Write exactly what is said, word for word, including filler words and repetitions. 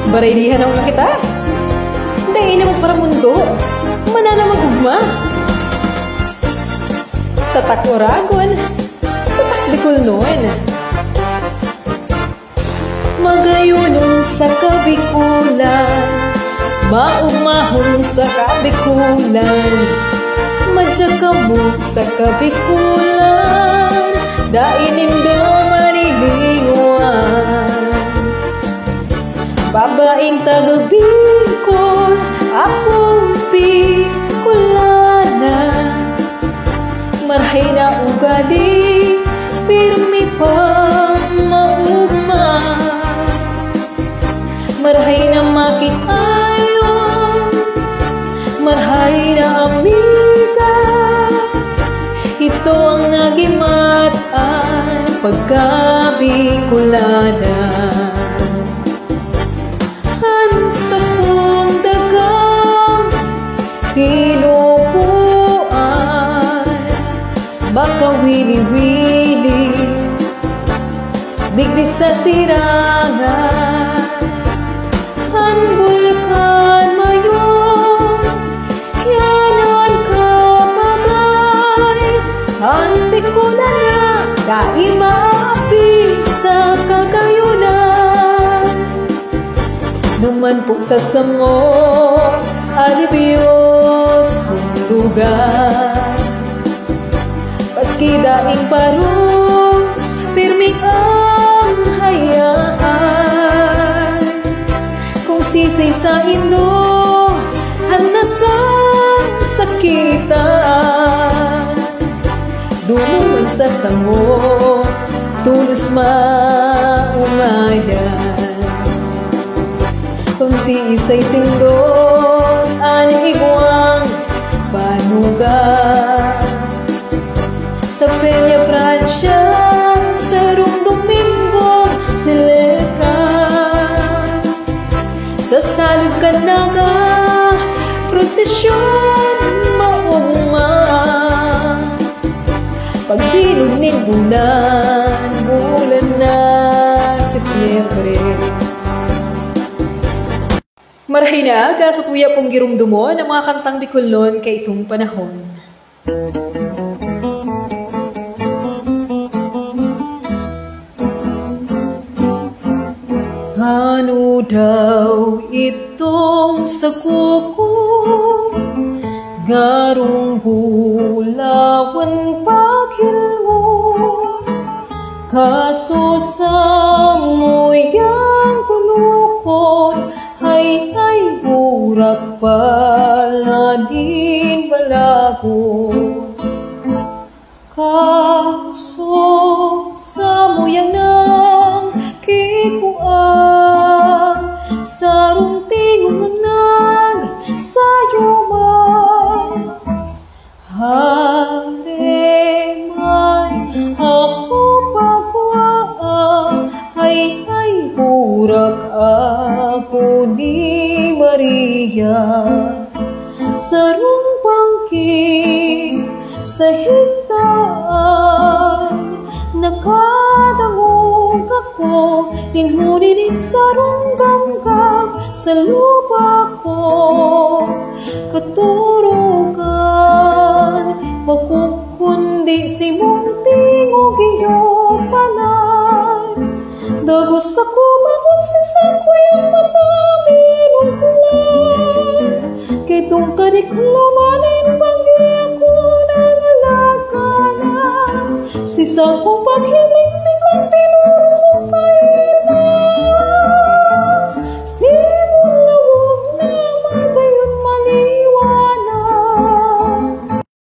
Baraydihan ako na kita. Dai na magparamundo. Mananamag-ogma. Tatak Oragon. Tatak Bicolnon. Magayonon sa Kabikulan. Maogmahon sa Kabikulan. Madya kamo sa Kabikulan. Dai nindo malilinguan. Babaeng taga Bicol, apong Bicolana. Marhay na ugali, pirmi pa maogma. Marhay na makikayon, marhay na amiga. Ito ang nagimat-an pagka-Bicolana. An sakong dagang tinupoan, makawili-wili, digdi sa Sirangan. An Bulkan Mayon, yan an kapagay, an Bicolana, dai maapi sa kagayonan. Duman po sa samo, alibyosong lugar. Maski daing paros, pirmi ang hayaan. Kung sisay saindo an nasasakitan, duman sa samo, tolos maomayan. Kun siisay saindo an igwang panuga, sa Peña Francia, sarong Dominggo selebra. Sa salog kan Naga, prosesyon maogma. Pagbilog nin bulan, bulan na Setyembre. Marhay na aga sa tuya pong giromdomon ang mga kantang Bicolnon kaitong panahon. Ano daw itong sa kuko, garong bulawan paghilmo, kaso sa muyang tulukon, ay, ay, burak pala nin balagon. Kaso sa muyang nang kikua, sarong tingog ang nagsayo man. Hare man ako pagwaa, ay, ay, burak ako ni Maria. Sarong bangki sa higdaan, nakadangog ako, nin huri nin sarong gamgam sa lupa ko. Katurugan, bako kundi simong tingog iyo panan. Dagos ako bangon sa sakwang mata minuklan. Kay tungkad iklo man nin banggi ako nangalagala. Si sakong paghiling